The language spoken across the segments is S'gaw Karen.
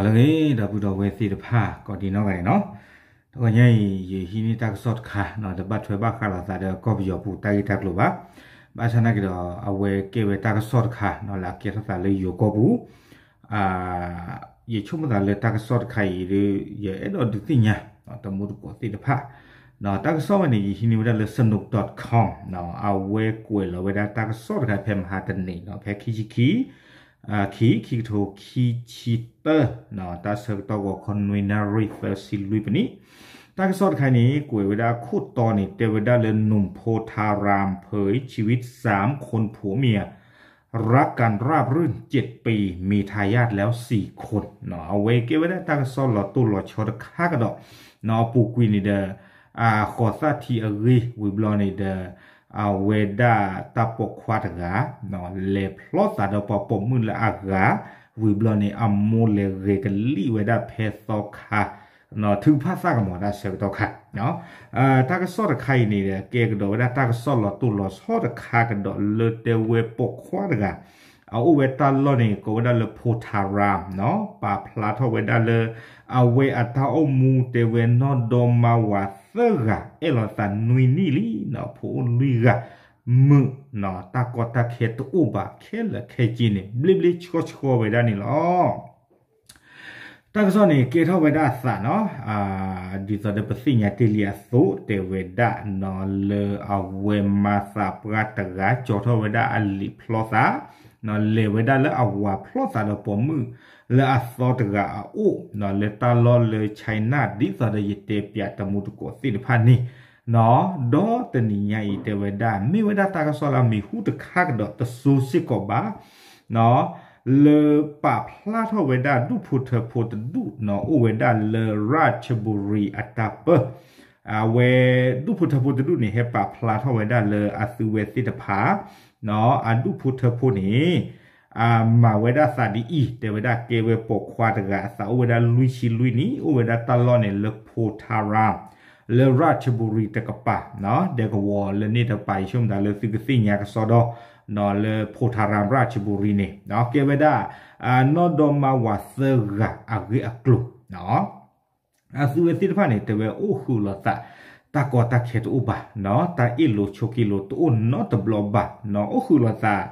လၢအဂ့ၤ ဒီပုၢ်ဒီဝဲၢ်သ့ၣ်တဖၣ် ကိးဒံနီၢ်ဂၤဒဲးနီၤ, တဂီၤညါအံၤ ယဟံးန့ၢ်တၢ်ကစီၣ်တခါနီၤ, တဘၣ်ထွဲဘၣ်ဃးလိာ်သးဒီးကီၢ်ပယီၤပူၤတၢ်ဂ့ၢ်တၢ်ကျိၤဘၣ်. ဘၣ်ဆၣ်နာ်က့ဒီး အဝဲကဲဝဲတၢ်ကစီၣ်တခါနီၤ လၢအကဲထီၣ်သးလၢယိၤကီၢ်ပူၤ ယဆိကမိၣ်သးလၢတၢ်ကစီၣ်တခါအံၤဒီး ယအဲၣ်ဒိးဒုးသ့ၣ်ညါ တမူတကိးသ့ၣ်တဖၣ် တၢ်ကစီၣ်ဝဲန့ၣ် ယဟံးန့ၢ်ဝဲဒၣ်လၢ snook dot com အဝဲကွဲးလီၤဝဲဒၣ်တၢ်ကစီၣ်တခါဖဲမဟါတနံၤနီၤ ဖဲခံဆံခံ ခံ ခံကထိခံဆံသၢ တၢ်ဆၢကတီၢ်ဂီၤခီနွံနၣ်ရံၣ်သၢဆံလွံၢ်ပနံၣ်, တၢ်ကစီၣ်တခါန့ၣ် ကွဲးဝဲဒၣ်ခိၣ်တီန့ၣ် တဲဝဲဒၣ်လၢ หนุ่มโพธารามเผยชีวิตสามคนผัวเมีย รักกันราบรื่นเจ็ดปี มีทายาทแล้วสี่คน အဝဲကဲဝဲဒၣ်တၢ်ကစီၣ်လီၤတိၢ်လီၤဆီတခါကဒီး အပူၤကွံာ်န့ၣ်ဒီး ဃိးသၣ်ထံအဂ့ၢ်ဝံၤဘျီန့ၣ်ဒီး အဝဲဒၣ်တၢ်ပိာ်ခွါတဂၤ လဲၤဖျီသးဒီးပှၤပိာ်မုၣ်လၢအဂၤ ဝံၤဘျီန့ၣ် အမိၢ်လဲၤဂဲၤကလံၣ်ဝဲဒၣ်ဖဲသီခါ ထုကဖၣ်သၣ်ကမီၤတၢ်ဆၢကတီၢ်ခါ တၢ်ကစီၣ်တခါအံၤန့ၣ်ဒီး ကဲကဒီးဝဲဒၣ်တၢ်ကစီၣ်လီၤတိၢ်လီၤဆီတခါကဒီးလၢတဲဝဲပိာ်ခွါတဂၤ အအိၣ်ဝဲတၢ်လီၢ်န့ၣ် ကိးဝဲဒၣ်လၢ โพธาราม နီၤ, ပာ်ဖျါထီၣ်ဝဲဒၣ်လၢ အဝဲအတၢ်အိၣ်မူတဲဝဲနီၢ်ဒီမါဝၤသၢဂၤ အဲၣ်လိာ်သးနွံနံၣ်လံနီၤ, ဖိအိၣ်လွံၢ်ဂၤ မုာ်နီၤ, တၢ်ကီတၢ်ခဲတအိၣ်ဘၣ် ခဲလၢာ်ခဲဆ့န့ၣ် ဘျ့ဘျ့ဆှီဆှီဝဲဒၣ်န့ၣ်လီၤ. တၢ်ကစီၣ်န့ၣ် ကဲထီၣ်ဝဲဒၣ်အသးနီၤ, ဒ်သိးဒီးပသ့ၣ်ညါတ့ၢ်လံအသိး တဲဝဲဒၣ်နီၤ လၢအဝဲမါသးပှၢ်တဂၤ ကၠီထီၣ်ဝဲဒၣ်အလံာ်ဖျီသး လဲၤဝဲဒၣ်လၢအဝၤဖျီသးဒီးပိာ်မုၣ် လၢအသီတဂၤအအိၣ်နီၤ, လၢတၢ်လီၢ်လၢ China ဒ်သိးဒီးယတဲပၠးတမူတကိးသ့ၣ်တဖၣ်န့ၣ်နီၤ, ဒီးတနံၤညါအံၤတဲဝဲဒၣ် မ့ၢ်ဝဲဒၣ်တၢ်ကစီၣ်လၢအမံၤဟူတခါကဒီးတစိၤစ့ၢ်ကီးဘၣ် လၢပာ်ဖျါထီၣ်ဝဲဒၣ်ဒူၣ်ဖိထၢဖိတဒူၣ်နီၤ, အိၣ်ဝဲဒၣ်လၢ ရၣ်ချဘူရံၤ အတၢ်ပၢ အဝဲဒူၣ်ဖိထၢဖိတဒူၣ်န့ၣ် ဟဲပာ်ဖျါထီၣ်ဝဲဒၣ်လၢအသုဝဲသ့ၣ်တဖၣ် အဒူၣ်ဖိထၢဖိန့ၣ် မၤဝဲဒၣ်သးဒ်အံၤ, တဲဝဲဒၣ်ကဲဝဲပိာ်ခွါတဂၤ အသးအိၣ်ဝဲဒၣ်လွံၢ်ဆံလွံၢ်နံၣ်, အိၣ်ဝဲဒၣ်တၢ်လီၢ်န့ၣ်လၢ Potaram လၢ ရၣ်ချဘူရံၤ တကပၤ ဒဲကဝီၤလၢန့ၣ်တကပၤ ယဆိကမိၣ်သးလၢသုကသ့ၣ်ညါကစီဒီ လၢ Potaram ရၣ်ချဘူရံၤ န့ၣ် ကဲဝဲဒၣ် နီၢ်ဒီမါဝၤသၢဂၤအဂ့ၢ်အကျိၤ အသုဝဲသ့ၣ်တဖၣ်န့ၣ် တဲဝဲအိၣ်ဃုာ်လိာ်သး တၢ်ကီတၢ်ခဲတအိၣ်ဘၣ်နီၤ, တၢ်အ့ၣ်လိာ်ဆိးက့လိာ်တအိၣ်နီတဘျီဘၣ်နီၤ, အိၣ်ဃုာ်လိာ်သး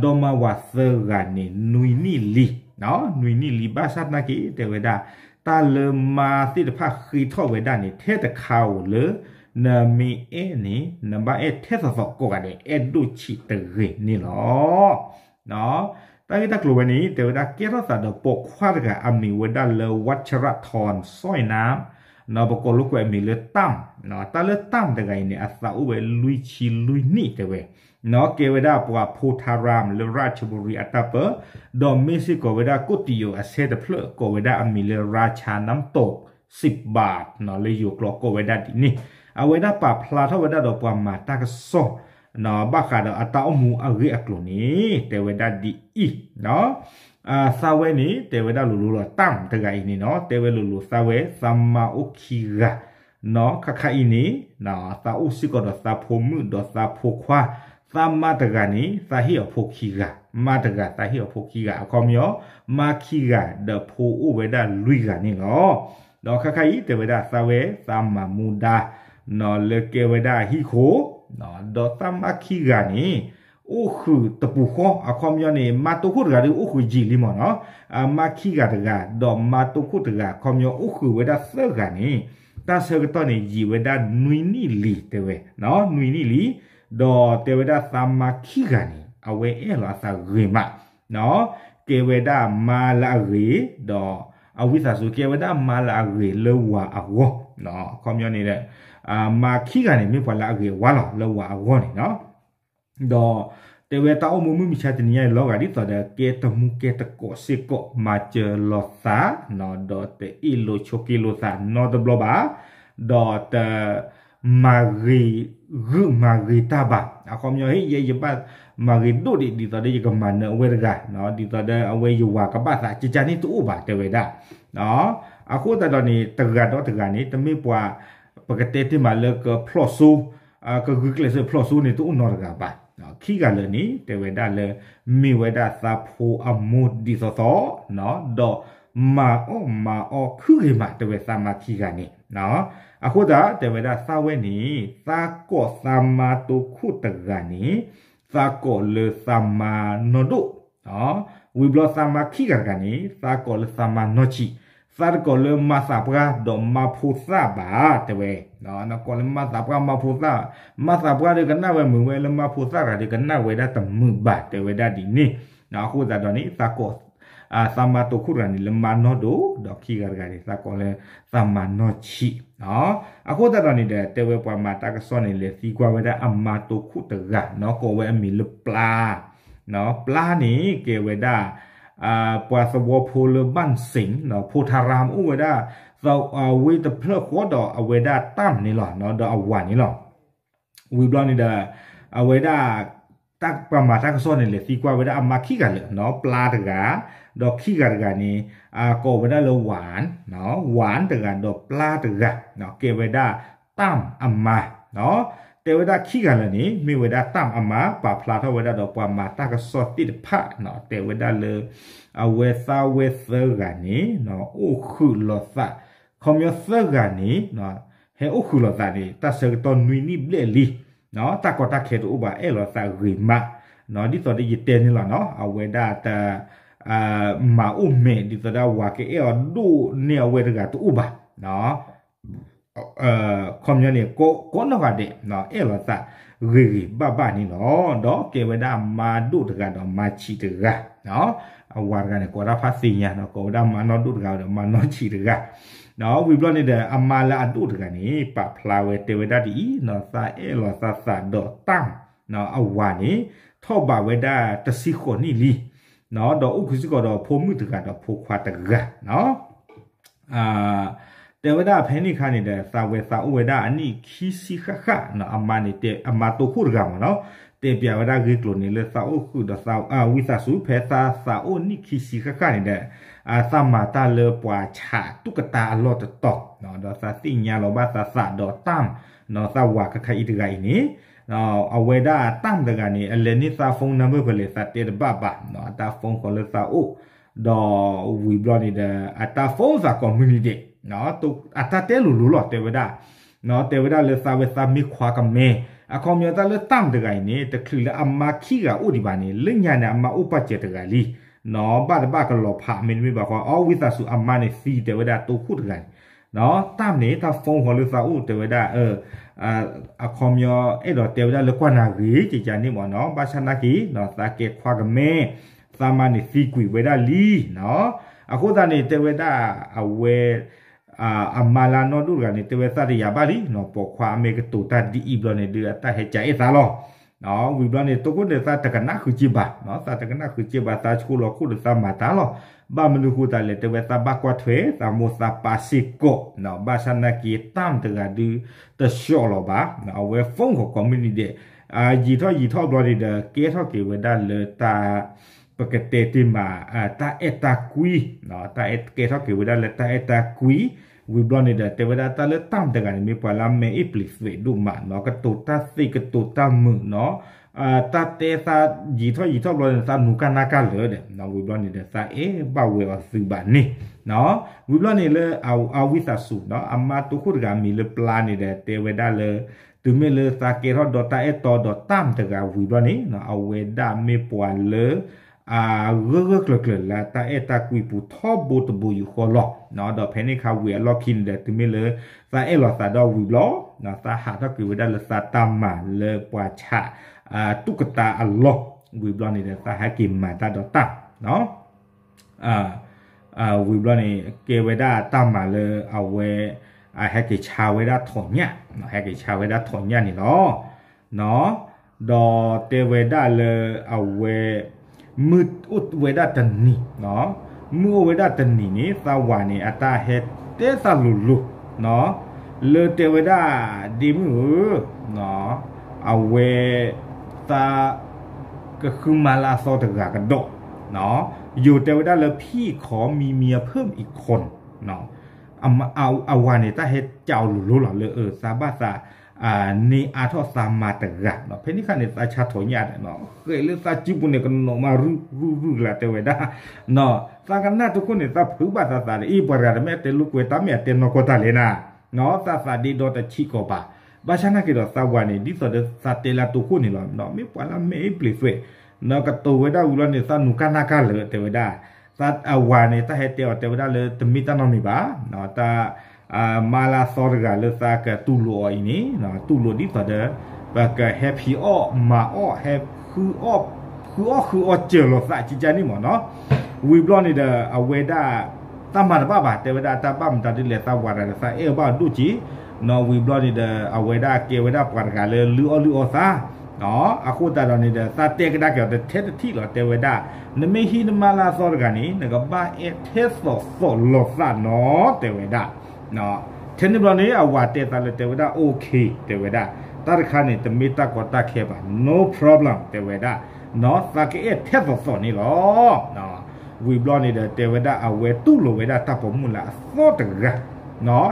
ဒီမါဝၤသၢဂၤန့ၣ် နွံနံၣ်လံ, နွံနံၣ်လံ ဘၣ်ဆၣ်သနာ်က့ တဲဝဲဒၣ် တၢ်လၢမါသ့ၣ်တဖၣ်ဃ့ထီၣ်ဝဲဒၣ်န့ၣ် ထဲတခါဧိၤလၢ နမ့ၢ်အဲၣ်န့ၣ် နဘၣ်အဲၣ်ထဲသိးသိးကိးဂၤဒဲး အဲၣ်ဒိၣ်ဆံးတဂ့ၤန့ၣ်လီၤ. တၢ်ဂ့ၢ်တၢ်ကျိၤဝဲန့ၣ် တဲဝဲဒၣ်ကဲထီၣ်သးဒီးပိာ်ခွါတဂၤ အမံၤဝဲဒၣ်လၢ ဝၣ်ချရၣ်ထီၣ် စီၣ်နၣ် ပကိးလိာ်ကွဲအမံၤလၢ တၢ်မ် တၢ်လၢတၢ်မ်တဂၤအံၤန့ၣ် အသးအိၣ်ဝဲလွံၢ်ဆံလွံၢ်နံၣ်တဲဝဲ, ကဲဝဲဒၣ်ပှၤ Potaram လၢ ရၣ်ချဘူရံၤ အတၢ်ပၢ, ဒီးမ့ၢ်စ့ၢ်ကီးဝဲဒၣ်ကိးတံာ်ယိာ်အဆၢတဖျၢၣ် ကိးဝဲဒၣ်အမံၤလၢ ရၣ်ချါနၢမ်တိး စံးဘၣ် လၢယိၤကျိာ်ကိးဝဲဒၣ်ဒ်န့ၣ်, အဝဲဒၣ်ပာ်ဖျါထီၣ်ဝဲဒၣ်ဒီးပှၤမၤတၢ်ကစီၣ် ဘၣ်ဃးဒီးအတၢ်အိၣ်မူအဂ့ၢ်အကျိၤန့ၣ် တဲဝဲဒၣ်ဒ်အံၤ, သးဝဲန့ၣ် တဲဝဲဒၣ်လိၤလိၤလီၤ တၢ်မ်တဂၤအံၤန့ၣ်နီၤ, တဲဝဲလိၤလိၤသးဝဲ သးမါအိၣ်ခံဂၤ နီၤ, ခါခါအံၤန့ၣ် သးအိၣ်စ့ၢ်ကီးဒီးသးဖိမုၣ်ဒီးသးဖိခွါ, သးမါတဂၤန့ၣ် သးဟ့ၣ်အီၤဖိခံဂၤ, မါတဂၤသးဟ့ၣ်အီၤဖိခံဂၤ, အခီပညီ မါခံဂၤဒီးဖိအိၣ်ဝဲဒၣ်လွံၢ်ဂၤန့ၣ်လီၤ. ဒီးခါခါအံၤတဲဝဲဒၣ်သးဝဲ သးမၤမူဒါ နီၤ လၢကဲဝဲဒၣ်အဟံၣ်ခိၣ်, ဒီးသးမါခံဂၤန့ၣ် အိၣ်ဃုာ်တပူၤဃီ, အခီပညီန့ၣ် မါတိခိၣ်တဂၤဒီးအိၣ်ဃုာ်ယံာ်လံမ့ၢ်နီၤ, မါခံဂၤတဂၤ ဒီးမါတိခိၣ်တဂၤ အခီပညီအိၣ်ဃုာ်ဝဲဒၣ်သၢဂၤန့ၣ် တၢ်ဆၢကတီၢ်န့ၣ် ယံာ်ဝဲဒၣ်နွံနံၣ်လံတဲဝဲ, နွံနံၣ်လံ, ဒီးတဲဝဲဒၣ်သးမါခံဂၤန့ၣ် အဝဲအဲၣ်လီၤအသးဂ့ၤမး ကဲဝဲဒၣ်မါလၢအဂ့ၤ, ဒီးအဝံသးစူၤ ကဲဝဲဒၣ်မါလၢအဂ့ၤလၢဝၤအဂီၢ်, အခီပညီန့ၣ် မါခံဂၤန့ၣ် မ့ၢ်ပှၤလၢအဂ့ၤအဝါလီၤ လၢဝၤအဂီၢ်န့ၣ်နီၤ. ဒီးတဲဝဲတၢ်အိၣ်မူမုၢ်မဆါတနံၤညါအံၤ လီၤဂာ်ဒ်သိးဒီး ကဲတမူကဲတကိးစ့ၢ်ကီး မၤစၢၤလိာ်သး, ဒီးတအ့ၣ်လိာ်ဆိးက့လိာ်သးနီတဘျီဘၣ်, ဒီးတ မၤဂ့ၤဂုာ်မၤဂ့ၤတၢ်ဘၣ်, အခီပညီ ဟ့ၣ်ယဲ ယဘၣ်မၤဂ့ၤဒိၣ်ဒံး ဒ်သိးဒီးယကမၤနၢၤအဝဲတဂၤ, ဒ်သိးဒီးအဝဲယဝၤကဘၣ်သး ကကန့ၣ်တအိၣ်ဘၣ်တဲဝဲဒၣ်. အဃိသတးဒီးန့ၣ် တဂၤဒီးတဂၤန့ၣ် တမ့ၢ်ပှၤ ပကတဲတ့ၢ်မးလၢကဖျီၣ်စိ ကဂုာ်ကျဲးစၢးဖျီၣ်စိန့ၣ် တအိၣ်နီတဂၤဘၣ်. ခံဂၤလၢာ်န့ၣ် တဲဝဲဒၣ်လၢ မ့ၢ်ဝဲဒၣ်သးဖိအမိၢ်ဒ်သိးသိး, ဒီး မၤအီၣ်မၤအီခုဂ့ၤမး တဲဝဲသးမါခံဂၤန့ၣ်. အဃိသတး တဲဝဲဒၣ်သးဝဲန့ၣ် သးကိးသးမါတိခိၣ်တဂၤန့ၣ် သးကိးလၢသးမါနီၢ်ဒိၣ်, ဝံၤဘျီသးမါခံဂၤတဂၤန့ၣ် သးကိးလၢသးမါနီၢ်ဆံး, သးတကိးလၢမါသးပှၢ်ဒီးမါဖိသၣ်ဘၣ် တဲဝဲ. ကိးလၢမါသးပှၢ်မါဖိသၣ်, မါသးပှၢ်ဒီးကနၣ်ဝဲမုာ်ဝဲ လၢမါဖိသၣ်တဂၤဒီးကနၣ်ဝဲဒၣ်တမုာ်ဘၣ် တဲဝဲဒၣ်ဒ်န့ၣ်. အဃိသတးဒီးန့ၣ် သးကိး သးမါတိခိၣ်တဂၤန့ၣ် လၢမါနီၢ်ဒိၣ်, ဒီးခံဂၤတဂၤန့ၣ် သးကိးလၢသးမါနီၢ်ဆံး. အဃိသတးဒီးန့ၣ်ဒီး တဲဝဲပှၤမၤတၢ်ကစီၣ်န့ၣ် လဲၤသံကွၢ်ဝဲဒၣ်အမါတိခိၣ်တဂၤနီၤ, ကိးဝဲအမံၤလၢပျါ, ပျါန့ၣ် ကဲဝဲဒၣ် ပှၤသဝီဖိလၢဘၣ်စ့ၣ်, ဖိထါရါမ့ၢ်အိၣ်ဝဲဒၣ် ဝ့ၢ်တဖျၢၣ်ဃီဒီးအဝဲဒၣ်တၢ်န့ၣ်လီၤ, ဒီးအဝၤန့ၣ်လီၤ. ဝံၤဘျီန့ၣ်ဒီး အဝဲဒၣ် ပှၤမၤတၢ်ကစီၣ်န့ၣ် လဲၤသံကွၢ်ဝဲဒၣ်အမါခံဂၤလၢာ်နီၤ, ပျါတဂၤ, ဒီးခံဂၤတဂၤန့ၣ် ကိးဝဲဒၣ်လၢ ဝၣ်, ဝၣ်တဂၤ ဒီးပျါတဂၤ, ကဲဝဲဒၣ်တၢ်အမါ, တဲဝဲဒၣ်ခံဂၤလၢာ်န့ၣ် မ့ၢ်ဝဲဒၣ်တၢ်အမါ ပာ်ဖျါထီၣ်ဝဲဒၣ်ဒီးပှၤမၤတၢ်ကစီၣ်သ့ၣ်တဖၣ်, တဲဝဲဒၣ်လၢ အဝဲသးဝဲသၢဂၤန့ၣ် အိၣ်ဃုာ်လိာ်သး, ခီပညီသၢဂၤန့ၣ် ဟဲအိၣ်ဃုာ်လိာ်သးန့ၣ် တၢ်ဆၢကတီၢ်နွံနံၣ်ဘျဲၣ်လံ, တၢ်ကီတၢ်ခဲတအိၣ်ဘၣ် အဲၣ်လိာ်သးဂ့ၤမး, ဒ်သိးဒီးယတဲန့ၣ်လီၤနီၤ, အဝဲဒၣ်တ မၤအိၣ်မဲာ် ဒ်သိးဒီးအဝၤကအဲၣ်အီၤဒိၣ်န့ၢ်အဝဲတဂၤတအိၣ်ဘၣ်, ခီပညီန့ၣ် ကိးနီၢ်ဂၤဒဲး အဲၣ်လိာ်သးဂ့ၤဂ့ၤဘၣ်ဘၣ်န့ၣ်လီၤ. ဒီးကဲဝဲဒၣ်မါဒိၣ်တဂၤဒီးမါဆံးတဂၤ, အဝၤတဂၤန့ၣ် ကိးတၢ်ဖးသ့ၣ်ညါနီၤ, ကိးဝဲဒၣ်မါနီၢ်ဒိၣ်တဂၤဒီးမါနီၢ်ဆံးတဂၤ, ဝံၤဘျီန့ၣ်ဒီး အမါလၢအဒိၣ်တဂၤန့ၣ် ပာ်ဖျါဝဲတဲဝဲဒၣ်ဒ်အံၤနီၤ, သးအဲၣ်လိာ်သးသးဒီးတၢ် အဝၤန့ၣ် ထီၣ်ဘးဝဲဒၣ်တဆံဃိးနံၣ်လံ, ဒီးအိၣ်ခုစ့ၢ်ကီးဒီးဖိမုၣ်တဂၤဒီးဖိခွါတဂၤ, တဲဝဲဒၣ်ဖဲန့ၣ်အခါန့ၣ်ဒီး သးဝဲသးအိၣ်ဝဲဒၣ်အနံၣ်ခံဆံဃၣ်ဃၣ်, အမါန့ၣ်တဲ အမါတိခိၣ်တဂၤမ့ၢ်နီၤ, တဲပျးဝဲဒၣ်ဂ့ၢ်ကျိၤန့ၣ်လၢသးအိၣ်ဃုာ်ဒီး ဝံသးစူၤ ဖဲသးသးအိၣ်နံၣ်ခံဆံဃၣ်ဃၣ်န့ၣ်ဒီး သးမၤတၢ်လၢပှၤဆးတူၣ်ကတာ်အလီၢ်တတီၤ, ဒီးသးသ့ၣ်ညါလီၤဘၣ်သးသးဒီးတၢ်, သးဝၤခါခါအံၤတဂၤအံၤန့ၣ် အဝဲဒၣ်တၢ်တဂၤန့ၣ် အလဲၤန့ၢ်သး phone number ဖဲလဲၣ် သးတဲတဘၣ်ဘၣ်, အတၢ် phone ဃီလၢသးအိၣ်, ဒီးဝံၤဘျီန့ၣ်ဒီး အတၢ် phone သးကိးမုၢ်နံၤဒဲး, အတၢ်တဲလိၤလိၤလီၤ တဲဝဲဒၣ်, တဲဝဲဒၣ်လၢသးဝဲသးမ့ၢ်ခွါကမဲ, အခီပညီတၢ်လၢတၢ်တဂၤအံၤန့ၣ် တချုးလၢအမါခံဂၤအိၣ်ဒံးဘၣ်န့ၣ် လၢညါန့ၣ် အမါအိၣ်ပာ်စၢၤတဂၤလံ, ဘၣ်တဘၣ်ကလီၤဖး မ့တမ့ၢ်ဘၣ်ဃီ အဝံသးစူၤ အမါန့ၣ်သံ တဲဝဲဒၣ်တိခိၣ်တဂၤန့ၣ် တၢ်န့ၣ် တၢ် phone ဃီလၢသးအိၣ် တဲဝဲဒၣ် အခီပညီ အဲၣ်ဒိးတဲဝဲဒၣ်လၢကွၢ်နၤဂ့ၤ ကကန့ၣ်မ့ၢ်နီၤ, ဘၣ်ဆၣ်နာ်က့ၤ သးကဲခွါကမဲ, သးမါန့ၣ်သံကွံာ်ဝဲဒၣ်လံနီၤ, အဃိသတးန့ၣ် တဲဝဲဒၣ် အဝဲ အမါလၢအနီၢ်ဒိၣ်တဂၤန့ၣ် တဲဝဲသးတယာ်ဘၣ်လံနီၤ, ပိာ်ခွါအမ့ၢ်ကတိၤတၢ်ဒ်အံၤဘျီန့ၣ် ဒုးအတၢ်ဟဲကးအဲၣ်သးလီၤ, ဝံၤဘျီန့ၣ် တိခိၣ်န့ၣ် သးတကနၣ်ဃုာ်က့ဘၣ်, သးတကနၣ်ဃုာ်က့ဘၣ် သးဆိလီၤခိၣ်ဒီးသးမၤတၢ်လီၤ, ဘၣ်မနုၤဃိသးလဲၣ် တဲဝဲသးဘၣ်ကွၢ်ထွဲ သးမိၢ်သးပၢ်စ့ၢ်ကီး, ဘၣ်ဆၣ်နာ်က့ၤ တၢ်တဂၤဒုး တဆှီလီၤဘၣ်, အဝဲ phone ဃီကိးမုၢ်နံၤဒဲး, ယံာ်ထီၣ်ယံာ်ထီၣ်ဘျီန့ၣ်ဒီး ကဲထီၣ်က့ၤဝဲဒၣ်လၢတၢ် ပကတဲတ့ၢ်မး တၢ်အဲၣ်တၢ်ကွံ, တၢ်အဲၣ်ကဲထီၣ်က့ၤဝဲဒၣ်လၢတၢ်အဲၣ်တၢ်ကွံ, ဝံၤဘျီန့ၣ်ဒီး တဲဝဲဒၣ်တၢ်လၢတၢ်တဂၤန့ၣ် မ့ၢ်ပှၤလၢအမဲာ်အ့ၣ်ပျံၤသွဲးဒိၣ်မးနီၤ, ကတိၤတၢ်သ့ကတိၤတၢ်မုာ်နီၤ, တၢ်တဲသးယံာ်ထီၣ်ယံာ်ထီၣ်ဘျီန့ၣ် သးနူၤကၢ်နၢ်ကၢ်လၢာ်ဒီး ဝံၤဘျီန့ၣ်ဒီး သးအဲၣ်ဘၣ်ဝဲအီၤသုးဘၣ်န့ၣ်, ဝံၤဘျီန့ၣ်လၢ အဝံသးစူၤနီၤ အမါတိခိၣ်တဂၤမံၤလၢပျါန့ၣ်ဒီး တဲဝဲဒၣ်လၢ တုၤမ့ၢ်လၢသးကဲထီၣ်ဒီးတၢ်အဲၣ်တီဒီးတၢ်တဂၤဝံၤဘျီန့ၣ် အဝဲဒၣ်မ့ၢ်ပှၤလၢ အဂၢၢ်ဂၢၢ်ကျၢၤကျၢၤလၢတၢ်အဲၣ်တၢ်ကွံပူၤထီဘိတဘိယူၢ်ဃီလီၤ. ဒီးဖဲန့ၣ်ခါဝံၤအလီၢ်ခံန့ၣ်ဒီး တုၤမ့ၢ်လၢ သးအဲၣ်လီၤသးဒီးဝံၤဘျီ သးဟးထီၣ်က့ၤဝဲဒၣ်လၢသးတၢ်မၤလၢပှၤဆး တူၢ်ကတာ်အလီၢ် ဝံၤဘျီန့ၣ်ဒီး သးဟဲက့ၤမၤတၢ်ဒီးတၢ် ဝံၤဘျီန့ၣ် ကဲဝဲဒၣ်တၢ်မၤလၢအဝဲ အဟဲက့ၤဆါဝဲဒၣ်ထိးညၣ်, ဟဲက့ၤဆါဝဲဒၣ်ထိးညၣ်န့ၣ်လီၤ. ဒီးတဲဝဲဒၣ်လၢအဝဲ မုၢ်အိၣ်ဝဲဒၣ်တနံၤ, မုၢ်အိၣ်ဝဲဒၣ်တနံၤန့ၣ် သးဝၤန့ၣ် အတၢ်ဟဲတဲသးလိၤလိၤ လၢတဲဝဲဒၣ် ဒ့မုၣ်ဧၢ, အဝဲ သး ကဃုမၤလၢအသီတဂၤကဒီး, ယိၤတဲဝဲဒၣ်လၢ ဖံးခီမံမံအဖၢၣ်အံၤခီန့ၣ် အဝၤန့ၣ် တၢ်ဟဲကးအီၤလိၤလိၤလီၤလၢ သးဘၣ်သး န့ၢ်အါထီၣ်သးမၤတဂၤ, ဖဲန့ၣ်ခါန့ၣ် သးဆါထီၣ်ညၣ်ဒီး ဃဲးလၢသးစုပူၤန့ၣ် ကနီၣ်မးရုၢ်ရုၢ်ရုၢ်ကလာ် တဲဝဲဒၣ်, သးကနၣ်တခိၣ်န့ၣ် သးဖုးဘၣ်သးသးဒီး အ့ ပှၤတဂၤတမ့ၢ်အတဲလိာ်ကွဲ တၢ်မ့ၢ်အတဲနီၢ်ကီၢ်တၢ်လဲၣ်နၤ, သးသးဒ့ဒီတဆံးကီးဘၣ်. ဘၣ်ဆၣ်နာ်က့ဒီးသးဝၤန့ၣ် ဒ်သိးဒီးသးတဲလၢအတိခိၣ်န့ၣ်လီၤ, မ့ၢ်ပှၤလၢအမဲာ်အ့ၣ်ပျ့ၤသွဲး, ကတိၤဝဲဒၣ်ဝံၤလီၤန့ၣ် သးနူၤကၢ်နၢ်ကၢ်လၢာ် တဲဝဲဒၣ်, သးအဝၤန့ၣ် တၢ်ဟဲတဲအီၤတဲဝဲဒၣ်လၢတမ့ၢ်တၢ်နီတမံၤဘၣ်, တၢ် မါလၢအသီတဂၤလၢသးကတူၢ်လိာ်အီၤအံၤန့ၣ် တူၢ်လိာ်ဒ်သိးဒီး ပကဟဲဖံးအီၣ်မၤအီၣ် ဟဲဃုအီၣ်ဃုအီၣ်ဃုအီၣ်စၢၤလိာ်သးကကန့ၣ်မ့ၢ်နီၤ, ဝံၤဘျီန့ၣ်ဒီး အဝဲဒၣ် သးမၤတဘၣ်ဘၣ် တဲဝဲဒၣ် တၢ်ဘၣ်မတၤဒ်လဲၣ် သးဝၤတဂၤဒီးသးအဲၣ်ဘၣ်အီၤဒိၣ်က့ၤ, ဝံၤဘျီန့ၣ်ဒီး အဝဲဒၣ်ကဲဝဲဒၣ်ပှၤတဂၤလၢလုၢ်အီၣ်လုၢ်အီသး, အဃိသတးဒီးန့ၣ်ဒီး သးတဲကဒါက့ၤအီၤတထဲတထံၣ်လီၤ တဲဝဲဒၣ်, နမ့ၢ်ဟံးနမါလၢအသီတဂၤန့ၣ် နကဘၣ်အဲၣ်ထဲသိးသိးလိာ်သးနီၤ တဲဝဲဒၣ် ထဲန့ၣ်ဘျီန့ၣ် အဝၤတဲသးလၢတဲဝဲဒၣ် okay တဲဝဲဒၣ်, တၢ်တခါန့ၣ် တမ့ၢ်တၢ်ကီတၢ်ခဲဘၣ် no problem တဲဝဲဒၣ်, သးကအဲၣ်ထဲသိးသိးန့ၣ်လီၤ. ဝံၤဘျီန့ၣ်ဒီး တဲဝဲဒၣ်အဝဲတူၢ်လိာ်ဝဲဒၣ်တၢ်ပိာ်မုၣ်လၢအသီတဂၤ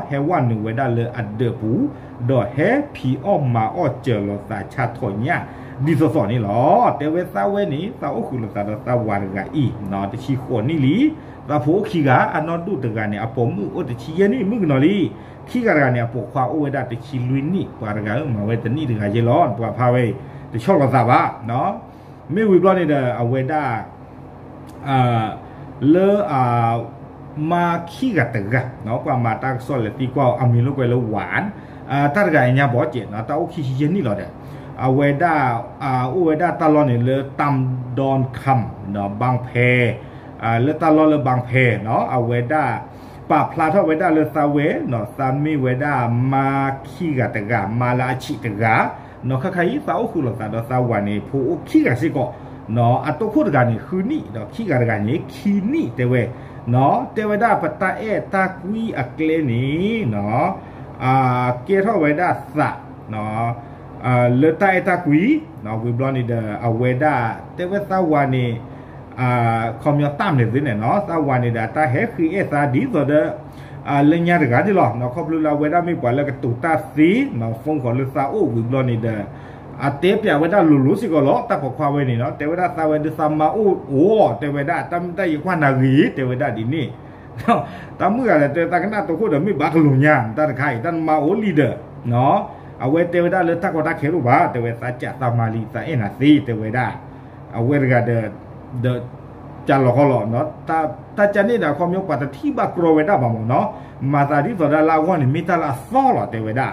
ဟဲဝဲနုာ်ဝဲဒၣ်လၢအဒၢးပူၤ, ဒီးဟဲဖံးအီၣ်မၤအီၣ်စၢၤလိာ်သးဆါထီၣ်ညၣ် ဒ်သိးသိးန့ၣ်လီၤ. တဲဝဲသးဝဲန့ၣ် သးအိၣ်ဃုာ်လိာ်သးဒီးသးဝၤတဂၤအံၤ တဆံဃိးနံၣ်လံ, သးဖိအိၣ်ခံဂၤ အနီၢ်ဒိၣ်တဂၤန့ၣ် အပိာ်မုၣ်အိၣ်တဆံယဲၢ်နံၣ်မုၣ်ကနီၤလံ, ခံဂၤတဂၤန့ၣ် အပိာ်ခွါအိၣ်ဝဲဒၣ်တဆံလွံၢ်နံၣ်, ပှၤတဂၤဧၢ မၤဝဲတနံၣ်တဂၤယဲၢ်လီၤ, ပှၤဖးဝဲအံၤ တဆီၣ်လိာ်သးဘၣ် မ့ၢ်ဝံၤဘျီန့ၣ်ဒီး အဝဲဒၣ် လၢအ မါခံဂၤတဂၤ ပှၤမၤတၢ်ကစီၣ်လဲၤသံကွၢ်အီၤ အမံၤလိာ်ကွဲလၢ ဝၣ် တၢ်တဂၤအံၤညါဘီကဲး တၢ်အိၣ်ခံဆံယဲၢ်နံၣ်လီၤဒီး အဝဲဒၣ် အိၣ်ဝဲဒၣ်တၢ်လီၢ်န့ၣ်လၢ တၢ်ဒိၣ်ခၢမ် ဘၣ်ဖဲ လၢတၢ်လီၢ်လၢဘၣ်ဖဲနီၤ အဝဲဒၣ် ပာ်ဖျါထီၣ်ဝဲဒၣ်လၢသးဝဲနီၤ သးမ့ၢ်ဝဲဒၣ်မါခံဂၤတဂၤ မါလၢအဆံးတဂၤ နီၤ ခဲခါအံၤ သးအိၣ်ဃုာ်လိာ်သးဒီးသးဝၤန့ၣ် ဖိအိၣ်ခံဂၤစ့ၢ်ကီး နီၤ အတိခိၣ်တဂၤန့ၣ် ဃုနံၣ် ဒီးခံဂၤတဂၤန့ၣ် ခံနံၣ်တဲဝဲ နီၤ တဲဝဲဒၣ်ပတၢ်အဲၣ်တၢ်ကွံအကျဲန့ၣ် နီၤ ကဲထီၣ်ဝဲဒၣ်သး လၢတၢ်အဲၣ်တၢ်ကွံ ဝံၤဘျီန့ၣ်ဒီး အဝဲဒၣ် တဲဝဲသးဝၤန့ၣ် ခီပညီတၢ်မနုၤသ့န့ၣ်နီၤ သးဝၤန့ၣ်ဒီး တၢ်ဟဲဃ့အဲၣ်သးဒ်သိးဒီး လၢညါတဂၤန့ၣ်လီၤ နီၤ ခီဖျိလၢအဝဲဒၣ်မ့ၢ်ပှၤလၢကတိၤတၢ်သ့ နီၤ phone call လၢသးအိၣ်ဝံၤဘျီန့ၣ်ဒီး အတဲပျးဝဲဒၣ်လိၤလိၤစ့ၢ်ကီးလီၤ တၢ်ပိာ်ခွါဝဲန့ၣ်နီၤ တဲဝဲဒၣ်သးဝဲဒုးသးမါအိၣ်အိၣ် တဲဝဲဒၣ် တၢ်မ့ၢ်တၢ်ယကွၢ်နၤဂ့ၤ တဲဝဲဒၣ်ဒ်န့ၣ် တၢ်မုၣ်ဂၤဒီး တဲသးကနၣ်တိခိၣ်ဒီး မ့ၢ်ဘၣ်ကလိာ်ညါ တၢ်တခါအံၤ တၢ်နမါအိၣ်လံဒီး အဝဲတဲဝဲဒၣ်လၢတၢ်ကီတၢ်ခဲတအိၣ်ဘၣ် တဲဝဲသးစၢ်သးမါလံ သးအဲၣ်နၤသ့ တဲဝဲဒၣ် အဝဲတဂၤဒီး ဒီး ကလီၤဃီလီၤ တၢ်ကန့ၣ်ဒီး အခီပညီပှၤတထံၣ်ဘၣ်ကြီဝဲဒၣ်ဘၣ်မ့ၢ်နီၤ မၤသးဒ်သိးဒၣ်လၢအဂီၢ်န့ၣ် မ့ၢ်တၢ်လၢအသီလီၤ တဲဝဲဒၣ်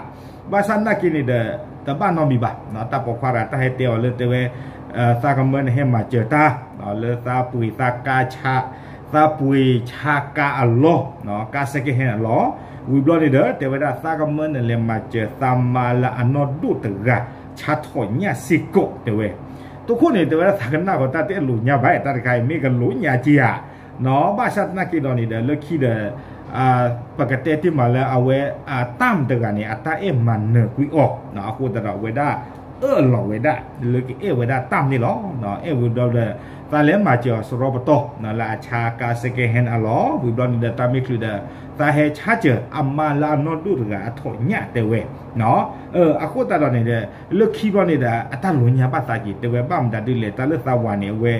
ဘၣ်ဆၣ်နာ်က့န့ၣ်ဒီး တဘၣ်နီတမံၤဘၣ် တၢ်ပိာ်ခွါတဂၤ တၢ်ဟဲတဲအီၤလၢတဲဝဲ သးကမၢနဟဲမၤစၢၤတၢ် လၢသးပှ့ၤသးကါဆါ သးပှ့ၤဆါကါအလီၢ် ကါ second hand အလီၢ် ဝံၤဘျီန့ၣ်ဒီး တဲဝဲဒၣ်သးကမၢနလဲၤမၤစၢၤသးမါလၢအနီၢ်ဒိၣ်တဂၤ ဆါထီၣ်ညၣ်စ့ၢ်ကီး တဲဝဲ တိခိၣ်န့ၣ် တဲဝဲဒၣ်သးကနၣ်ဃီတၢ်တအဲၣ်လိာ်ညါဘၣ် တၢ်တခါအံၤ မ့ၢ်ကလိာ်ညါက့ဧါ နီၤ ဘၣ်ဆၣ်သနာ်က့ဒီးန့ၣ်ဒီး လၢခံဒီး ပကတဲတ့ၢ်မးလၢအဝဲ အတၢ်မတဂၤန့ၣ် အတၢ်အဲၣ်မၤနၢၤကွံာ်အီၤ အဃိသတးဒီးအဝဲဒၣ် အၢၣ်လီၤဝဲဒၣ် လၢကအဲၣ်ဝဲဒၣ်တၢ်မန့ၣ်လီၤ အဲၣ်ဝံၤဘျီဒီး သးလဲၤမၤစၢၤအီၤစရီပတီၢ် လၢအဆါကါ second hand အလီၢ် ဝံၤဘျီန့ၣ်ဒီး တၢ်မ့ၢ်ချုးဒီး သးဟဲဆါစၢၤအမါလၢအနီၢ်ဒိၣ်တဂၤအထီၣ်ညၣ်တဲဝဲ အဃိသတးဒီးန့ၣ်ဒီး လၢခံဘျီန့ၣ်ဒီး အတၢ်လိာ်ညါဘၣ်သးက့ၤ တဲဝဲဘၣ်မတၤဒ်လဲၣ် တၢ်လၢသးဝၤန့ၣ် အဝဲ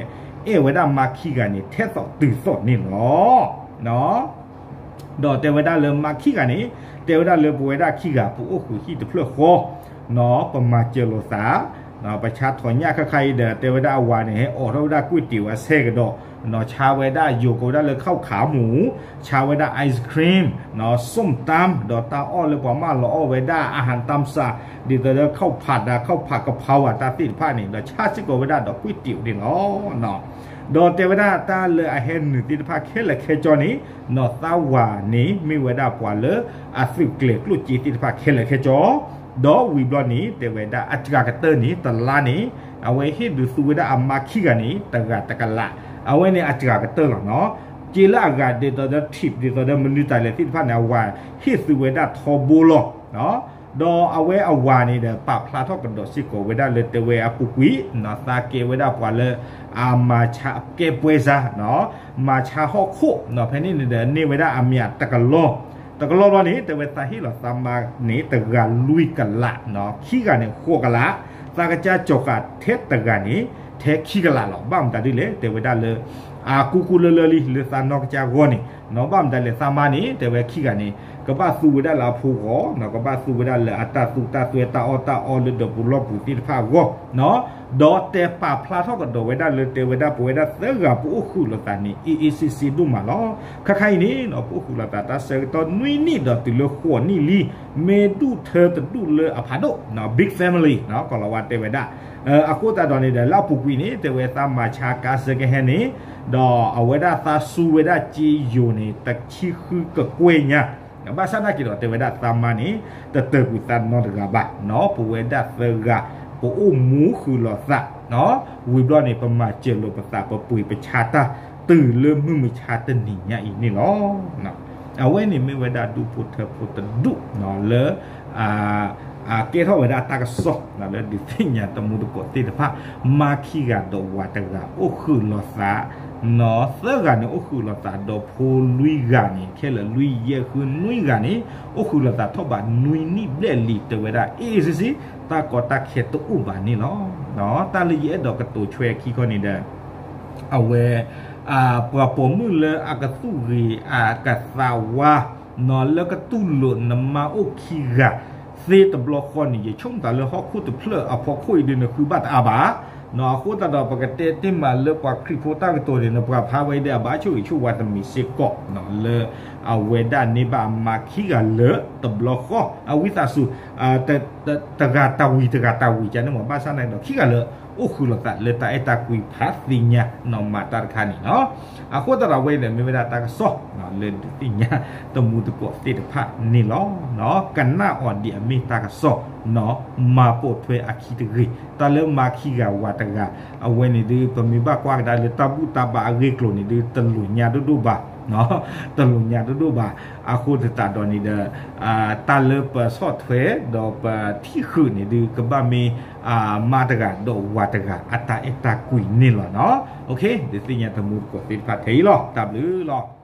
အဲၣ်ဝဲဒၣ်မါခံဂၤန့ၣ် ထဲသိးတုၤသိးန့ၣ်လီၤ ဒီးတဲဝဲဒၣ်လၢမါခံဂၤန့ၣ် တဲဝဲဒၣ်လၢပဝဲဒၣ်ခံဂၤ ပအိၣ်ဃုာ်ဟံၣ်တဖျၢၣ်ဃီ နီၤ ပမၤစၢၤလိာ်သး ပဆါထီၣ်ညၣ်ခဲခါအံၤဒီး တဲဝဲဒၣ်အဝၤန့ၣ် ဟဲအိးထီၣ်ဝဲဒၣ်ကွံာ်တံာ်ဝဲဆဲးကဒီး နီၤ ဆါဝဲဒၣ်ယိၤကဝဲဒၣ်လၢခီၣ်ခးမူး ဆါဝဲဒၣ် ice cream နီၤ ส้มตำ ဒီးတၢ်အီၣ်လၢပှၤမၢလီၤအီၣ်ဝဲဒၣ် อาหารตามสั่ง ဒ်သိးလၢ ข้าวผัด ဒီး ข้าวผัดกะเพรา တၢ်သ့ၣ်တဖၣ်န့ၣ် ဒီးဆါစ့ၢ်ကီးဝဲဒၣ်ဒီးကွံာ်တံာ်ဒၣ်လီၤ ဒီးတဲဝဲဒၣ်တၢ်လၢအဟဲနုာ်သ့ၣ်တဖၣ်ခဲလၢာ်ခဲဆ့န့ၣ် နီၤ သးဝၤန့ၣ် မ့ၢ်ဝဲဒၣ်ပှၤလၢအသုးကျဲၤကျိၣ်စ့သ့ၣ်တဖၣ်ခဲလၢာ်ခဲဆ့ ဒီးဝံၤဘျီန့ၣ် တဲဝဲဒၣ်အစှၤကတၢၢ်န့ၣ် တလါန့ၣ် အဝဲဟ့ၣ်ဒုးသူဝဲဒၣ်အမါခံဂၤန့ၣ် တဂၤတကလး အဝဲန့ၣ်အစှၤကတၢၢ်လီၤနီၤ က့လၢအဂၤဒ်သိးဒီး tip ဒ်သိးဒီးမနုၤတၢ်လဲၣ်သ့ၣ်တဖၣ်န့ၣ် အဝၤဟ့ၣ်သူဝဲဒၣ်ထီဘိလီၤ ဒီးအဝဲအဝၤန့ၣ်ဒီး ပာ်ဖျါထီၣ်ကဒီးစ့ၢ်ကီးဝဲဒၣ်လၢတဲဝဲအပူၤကွံာ် သးကဲဝဲဒၣ်ပှၤလၢ အမၤဆါကဲပွဲစား မၤဆါဟီၣ်ခိၣ် ဖဲန့ၣ်န့ၣ်ဒီး န့ၢ်ဝဲဒၣ်အမျးတကလီၢ် တကလီၢ်ဘျီန့ၣ် တဲဝဲသးဟ့ၣ်လီၤသးမါန့ၣ် တဂၤလွံၢ်ကလး, ခံဂၤန့ၣ် ဃိးကလး, သးကစၢ်ကၠီၤဃာ်ထဲတဂၤန့ၣ် ထဲခံကလးလီၤ. ဘၣ်မတၤဒ်လဲၣ် တဲဝဲဒၣ်လၢ အကူကူလၢလၢလံ လၢသးနီၢ်ကစၢ်ဂီၢ်န့ၣ်, ဘၣ်မတၤလဲၣ် သးမါန့ၣ် တဲဝဲခံဂၤန့ၣ် ကဘၣ်သူဝဲဒၣ်လၢအဖိဂီၢ်, ကဘၣ်သူဝဲဒၣ်လၢအတၢ်သူတၢ်သွဲတၢ်အီၣ်တၢ်အီလၢဒီးပူၤလီၢ်ပူၤသ့ၣ်တဖၣ်အဂီၢ်, ဒီးတဲပာ်ဖျါထီၣ်ကဒီးဝဲဒၣ်လၢ တဲဝဲဒၣ်ပဝဲဒၣ်သၢဂၤပအိၣ်ဃုာ်လိာ်သးန့ၣ် အ့ၣ်အ့ၣ်စ့စ့ဒိၣ်မးလီၤ. ခဲခါအံၤန့ၣ် ပအိၣ်ဃုာ်လိာ်သးတၢ်ဆၢကတီၢ်နွံနံၣ်ဒီးတုၤလၢဃိးနံၣ်လံ, မ့ၢ်ဒူၣ်ထၢတဒူၣ်လၢအဖးဒိၣ်, big family ကီၤလၤဝါတဲဝဲဒၣ်. အဃိသတးဒီးန့ၣ်ဒီး လၢအပူၤကွံာ်န့ၣ် တဲဝဲသးမၤဆါကါစၢကဟဲန့ၣ်, ဒီးအဝဲဒၣ်သးစူဝဲဒၣ်စ့ယိၤန့ၣ် တဆံဃုကကွဲၢ်ညါ, ဘၣ်ဆၣ်နာ်က့ၤဒီး တဲဝဲဒၣ်သးမါန့ၣ် တတၢၢ်ကွံာ်သးနီတဂၤဘၣ်, ပဝဲဒၣ်သၢဂၤ ပအိၣ်မူဃုာ်လိာ်သး, ဝံၤဘျီန့ၣ် ပမၤစၢၤလိာ်ပသး ပပှ့ၤပဆါတၢ် တုၤလၢမုၢ်မဆါတနံၤညါအံၤန့ၣ်လီၤ. အဝဲန့ၣ်မ့ၢ်ဝဲဒၣ်ဒူၣ်ဖိထၢဖိတဒူၣ်လၢ ကဲထီၣ်ဝဲဒၣ်တၢ်ကစီၣ်လၢဒုးသ့ၣ်ညါတမူတကိးသ့ၣ်တဖၣ်, မါခံဂၤဒီးဝၤတဂၤ အိၣ်ဃုာ်လိာ်သး, သၢဂၤန့ၣ် အိၣ်ဃုာ်လိာ်သးဒီးဖိလွံၢ်ဂၤန့ၣ် ခဲလၢာ်လွံၢ်ယဲၢ်ဃုနွံဂၤန့ၣ် အိၣ်ဃုာ်လိာ်သးထီၣ်ဘးနွံနံၣ်ဘျဲၣ်လံ, တဲဝဲဒၣ်အ့ၣ်အ့ၣ်စ့စ့, တၢ်ကီတၢ်ခဲတအိၣ်ဘၣ်န့ၣ်လီၤ. တၢ်လၢယအဲၣ်ဒိးကတိၤဆွဲအခံခီန့ၣ်ဒီး အဝဲ ပှၤပိာ်မုၣ်လၢအကသူၣ်ဂ့ၤအကသးဝါ လၢကတူၢ်လိာ်နမါအိၣ်ခံဂၤသ့တဘျီဃီန့ၣ် ယဆိကမိၣ်သးလၢဟီၣ်ခိၣ်တဖျၢၣ်အဖီခိၣ်အံၤဒုး နဃုဘၣ်တအါဘၣ်. အဃိသတးဒီးပကတဲတ့ၢ်မးလၢပှၤခရံာ်ဖိတၢ်ကတိၤန့ၣ် နပှၤဖးဝဲဒၣ်အဘၣ်ဆိၣ်ဂ့ၤဆိၣ်ဝါတမံၤစ့ၢ်ကီး လၢအဝဲဒၣ်န့ၢ်ဘၣ်အမါခံဂၤလၢတဘျီဃီ အဝံသးစူၤ တဂၤတၢ်ဝံၤတဂၤတၢ်ဝံၤ ကန့ၣ်မ့ၢ် ဘၣ်ဆၣ်နာ်က့ၤဒီး ခံဂၤလၢ အိၣ်ဃုာ်လိာ်သးလၢတၢ်အဲၣ်တၢ်ကွံဖးသ့ၣ်ညါနီၢ်မၤတၢ်တခါန့ၣ်လီၤ. အဃိသတးဒီးအဝဲအံၤဒီးမ့ၢ်ဝဲဒၣ်တၢ်ကစီၣ် လၢဒုးသ့ၣ်ညါတမူတကိးသ့ၣ်တဖၣ်န့ၣ်လီၤ. ကနၣ်အီၤဒ်အမ့ၢ်တၢ်ကစီၣ် မၤပိာ်ထွဲအခံတဂ့ၤ, တၢ်လၢမါခံဂၤဝၤတဂၤ အဝဲန့ၣ်ဒုး ပမ့ၢ်ဘၣ်ကွၢ်ကဒါလၢတၢ်ဘူၣ်တၢ်ဘါအဂ့ၢ်အကျိၤန့ၣ်ဒုး တလိာ်ညါဒိၣ်ဒိၣ်ဘၣ် တလိာ်ညါဒိၣ်ဒိၣ်ဘၣ်. အဃိသတးဒီးန့ၣ်ဒီး တၢ်လၢပဆီၣ်ထွဲဒီးပထံၣ်ဃုာ်န့ၣ်ဒုး ကဘၣ်မ့ၢ် မါတဂၤဒီးဝၤတဂၤ အတၢ်အဲၣ်တၢ်ကွံန့ၣ်လီၤနီၤ. ဒုးသ့ၣ်ညါတမူတကိးသ့ၣ်တဖၣ်ထဲအံၤလီၤ. တၢ်ဘျုးလီၤ.